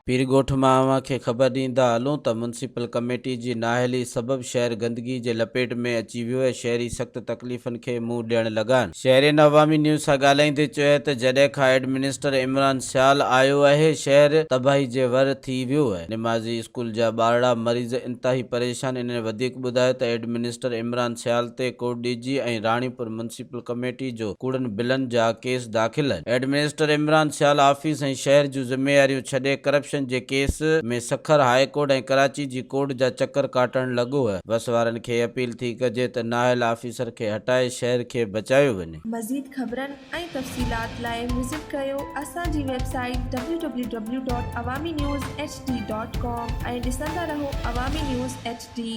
پيرڳوٺ مان اوهان کي خبر ڏيندا هلون ته ميونسپل ڪميٽي جي نااهلي سبب شهر گندگي جي لپيٽ ۾ اچي ويو ۽ شهري سخت تڪليفن کي منهن ڏيڻ لڳا آهن. شهرين عوامي نيوز سان ڳالهائيندي چيو ته جڏهن کان هيڊ منسٽر عمران سيال آيو آهي شهر تباهي جي ور ٿي ويو آهي. نمازي اسڪول جا ٻارڙا مريض انتهائي پريشان انهن وڌيڪ ٻڌايو ته هيڊ منسٽر عمران سيال تي ڪوٽڏيجي ۽ راڻيپور ميونسپل ڪميٽي جو ڪوڙن بلن جا ڪيس داخل آهن. Head minister Imran Sial office ۽ شهر جون ذميواريون ڇڏي ڪرپشن جي case ۾ Sukkur high court ۽ Karachi جي ڪورٽ جا چڪر ڪاٽڻ لڳو آهي. وس وارن کي اپيل ٿي ڪجي ته نااهل آفيسر کي هٽائي شهر کي بچايو وڃي. مزيد خبرن ۽ تفصيلات لاء وزٽ ڪريو اسان جي website W W W dot Awami news H D dot com ۽ ڏسندا رهو عوامي نيوز ايڇ ڊي.